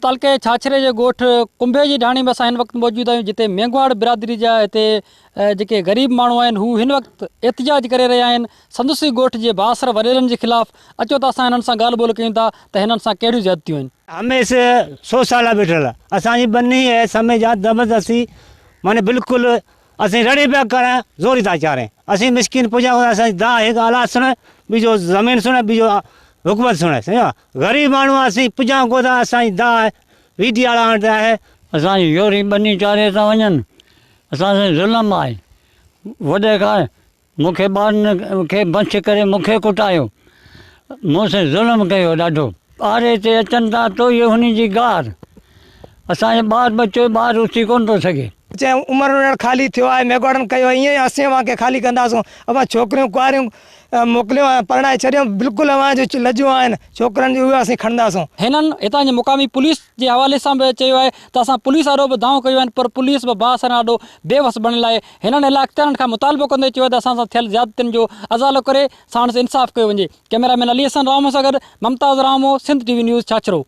تعلقي ڇاڇري جي ڳوٺ ڪنڀي جي ڍاڻي ۾ اسان هن وقت موجود آهيون جتي مينگهواڙ برادري جا هتي جيڪي غريب ماڻهو آهن هو هن وقت احتجاج ڪري رهيا آهن سندس ئي ڳوٺ جي بااثر وڏيرن جي خلاف اچو ته اسان هنن سان ڳالهه ٻولهه ڪيون ٿا ته هنن سان ڪهڙيون زيادتيون آهن. هميشه سو سالا بيٺل اسان جي ٻني اي سمي جا زبردستي معني بلڪل اسين رڙي پيا ڪرين زوري ٿا چارين اسين مسڪين پڄا ڪونه اسان جي دانهن هڪ الله سڻي ٻيجو زمين سڻي ٻيجو حڪومت سڻي سمجهيو غريب ماڻهو اسين پڄا ڪونه ٿا اسان جي دانهن وي ڊي آڙا وٽ آهي. اسان جي زوري ٻني چاري ٿا وڃن اسان سان ظلم آهي وڏي کان مون کي ٻارن کي بنش ڪري مون کي ڪٽايو مون سين ظلم ڪيو ڏاڍو. آري تي اچن ٿا تو اهي هني جي گار اسان جو ٻار ٻچو ٻار اٿي ڪونه ٿو سگهي. چيائون عمر انڙ خالي ٿيو آهي ميگهواڙن ڪيو آهي ائين ئي اسين اوهان کي خالي ڪنداسون اوهان ڇوڪريون ڪنواريون موڪليو ۽ پرڻائي ڇڏيو بلڪل اوهان جون لڄون آهن ڇوڪرن جون اهي اسين کڻنداسون. هنن هتان جي مقامي پوليس جي حوالي سان به چيو آهي ته اسان پوليس آڏو به دانهون ڪيون آهن پر پوليس به بااثرن آڏو بي وس بڻيل آهي. هنن اعليٰ اختيارن کان مطالبو ڪندي چيو آهي ته اسان سان ٿيل زيادتين جو ازالو ڪري ساڻس انصاف ڪيو وڃي. ڪئميرا مين علي حسن راهمون سان گڏ Mumtaz Rahmoon, Sindh T V news Chachro.